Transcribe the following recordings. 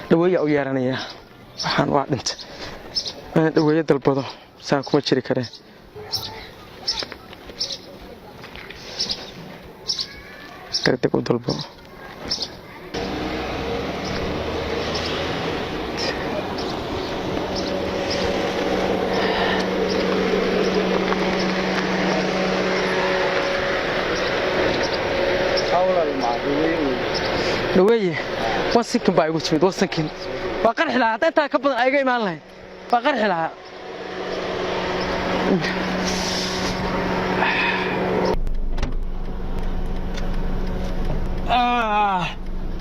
Dhaweeyaa u yeeranayaa. Waxaan waa dhinta inaan dhaweeye dalbado, saan kuma jiri kareen. Degdeg u dalbo. Dhaweeye, wasinkin baa igu timid. Wasankin waa qarxi lahaa hadda. Intaa ka badan ayga imaan lahayd, waa qarxi lahaa.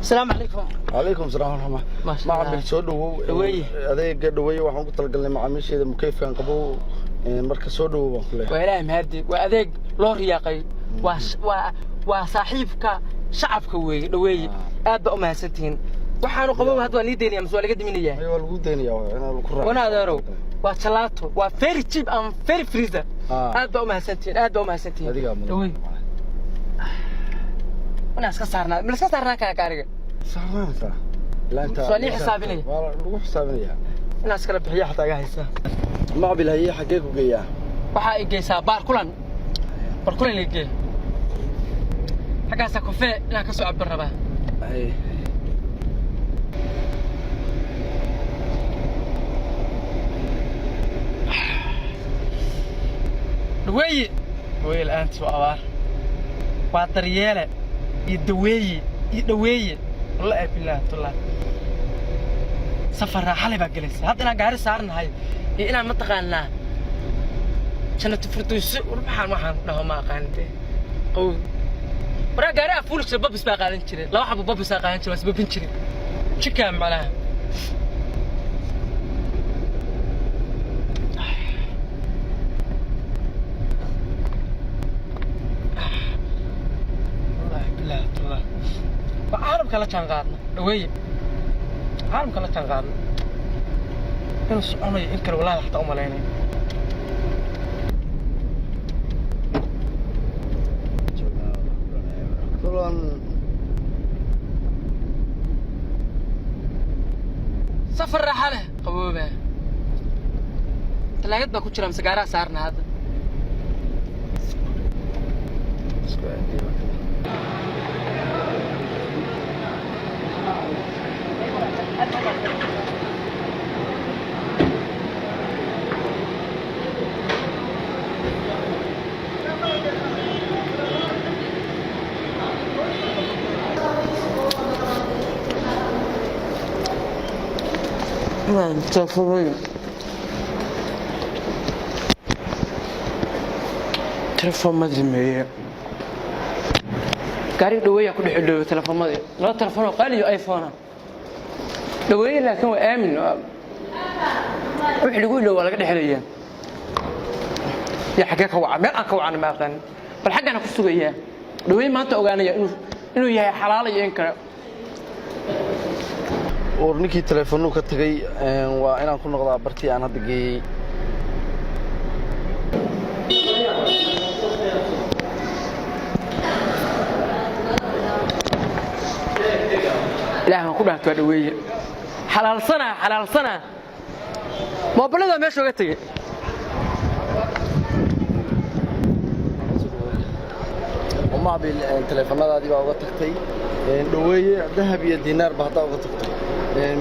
Asalaamu calaykum. Calaykum salaam waraxma. Maasha Allah. Macamil, soo dhawow. Dhaweeye. Adeega dhaweeye waxaan ugu talagalnay macaamiisheeda mukeyfkan qabow. Marka soo dhawow baan ku leeyahay. Waa Ilaahay mahadi, waa adeeg loo riyaaqay, waa saaxiibka shacabka weeye dhaweeye. Aad baa u mahadsantihiin. Waxaanu qabow hadda waa nii daynaya mise waa laga diminayaa? Waa lagu daynayaa, waa inaa ku raaxayso. Wana adeerow, waa jalaato, waa very cheap and very freezer. Aad baa u mahadsantihiin, aad baa u mahadsantihiin. Adigaa mudan. Dhaweeye, wanaa iska saarnaa, ma iska saarnaa kaa gaariga? Saarnaanaysaa. Ilaa inta- Waa lii xisaabinaya. Waa lagu xisaabinayaa. Inaan iskala bixiya xataa iga haysaa. Macbil, haye, xaggee ku geeyaa? Waxaa i geysaa baar kulan, baar kulan i gee. Xaggaasaa coffee inaan ka soo cabir rabaa. Haye. Dhaweeye, dhaweeye la'aantiis waa abaar. Waa daryeele iyo daweeye iyo dhaweeye. Wallahi billahi tullah, safar raaxale baa gelaysa hadda inaan gaari saarnahay iyo inaan mataqaanaa Jannatu Firdowsi. War waxaan dhaho ma aqaan dee. Qabow waraa gaari aan fuuli jiray, babis baa qaadan jiray, laba xabo babis aa qaadan jiray, waa isbabin jiray jikaa macnaha. Wallahi billahi tullah, waa caalamka la jaan qaadna dhaweeye, caalamka la jaan qaadna. Inuu soconayo in kale wallahi xataa u malaynayo. Kulan. Safar raaxa leh, qabooba. Talaagad baa ku jira mise gaaraha saarna hadda? Isku aadiyo marka. Telefoonadii, telefoonmadii meeye? Gaariga dhaweeyaa ku dhex iloobo telefoonmadii, laba telefoon oo qaali iyo iPhone ah. Dhaweeye laakiin waa aamin, wixii lagu iloobo waa laga dhexelayaa. Ya xaggee ka waca? Meel aan ka wacana ma aqaanin, bal xaggaana ku sugayaa. Dhaweeye maanta ogaanaya inuu yahay xalaal iyo in kale. War ninkii telefoonuu ka tagay, waa inaan ku noqdaa bartii aan hadda geeyey. Ilaah baan ku dhaarta, waa dhaweeye. Xalaalsanaa, xalaalsanaa. Moobilada meesha uga tegey. Macbil, teleefanadaadii baa uga tagtay. Dhaweeye dahab iyo diinaar ba haddaa uga tagtay,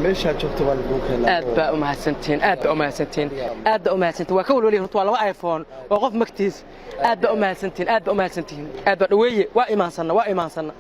meeshaa joogta baan kuu keenaa. Aad baa u mahadsantihiin, aad baa u mahadsantihiin, aad baa u mahadsantihiin. Waa ka walwaliya horta, waa laba iPhone, waa qof magtiis. Aad baa u mahadsantihiin, aad baa u mahadsantihiin, aad baa. Dhaweeye waa imaansanna, waa imaansanna.